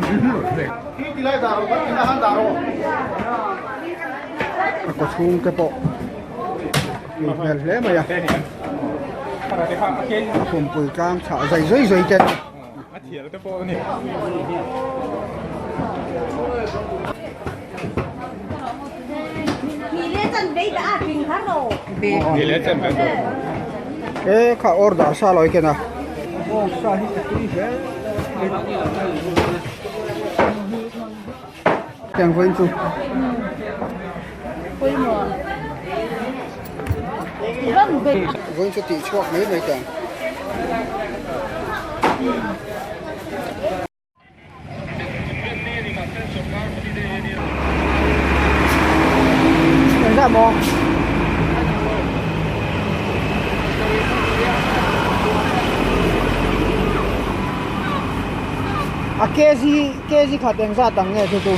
A kawchhung te pawh tui hmel hle mai a khumpui tlang chhah zai zai zai te an ni. E kha order sa lo ken a sa hi a tui hle tiang vawiin chu vawiin chu tih chhuak mai mai teh ang. Engzah maw? A kg kg khat engzat ang nge chu chu?